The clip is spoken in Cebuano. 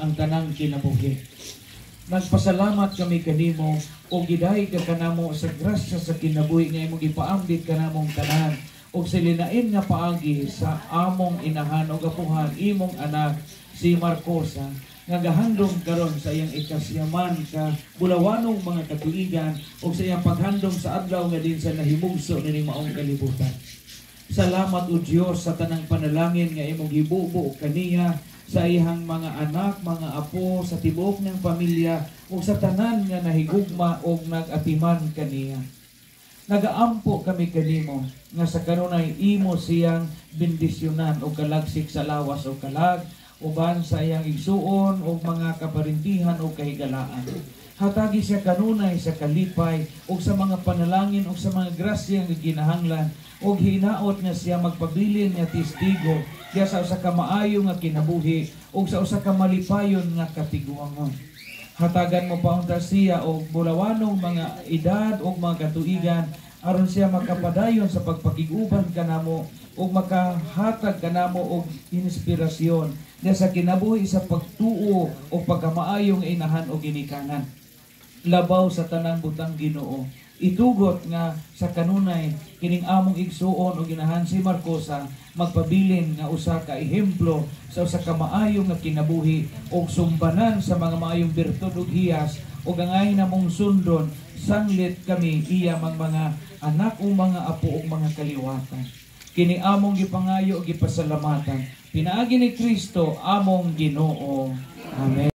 ang tanang kinabuhi. Nagpasalamat kami kanimo ug gidayeg ka kanamo sa grasya sa kinabuhi nga imong gipaambit kanamong tanan ug sa linain nga paagi sa among inahan ug apuhan, imong anak si Marcosa, nga gahandom karon sa iyang ikasiyaman ka bulawanong mga katuigan ug sa iyang paghandom sa adlaw nga din sa nahimugso nining maong kalibutan. Salamat, o Dios, sa tanang panalangin nga imong gibubo kaniya, sa iyang mga anak, mga apo, sa tibuok ng pamilya ug sa tanan nga nahigugma ug nag-atiman kaniya. Nagaampo kami kanimo nga sa kanunay imo siyang bendisyonan og kalagsik sa lawas o kalag uban sa iyang igsuon og mga kaparintihan o kahigalaan. Hatagi siya kanunay sa kalipay ug sa mga panalangin ug sa mga grasya nga ginahanglan ug hinaot nga siya magpabilin nga testigo diya sa usa ka maayo nga kinabuhi ug sa usa ka malipayon nga katiguangon. Hatagan mo pa unta siya og bulawanong mga edad ug mga katuigan aron siya makapadayon sa pagpakig-uban kanamo ug makahatag kanamo og inspirasyon diya sa kinabuhi sa pagtuo ug pagkamaayong inahan o ginikanan. Labaw sa tanang butang, Ginoo, itugot nga sa kanunay kining among igsuon o ginahan si Marcosa magpabilin nga usa ka ehemplo sa usa ka maayo nga kinabuhi ug sumbanan sa mga maayong birtud ug hiyas ug angay namong sundon sanglit kami iya mang mga anak o mga apo ug mga kaliwatan. Kini among gipangayo ug gipasalamatan pinaagi ni Kristo among Ginoo. Amen.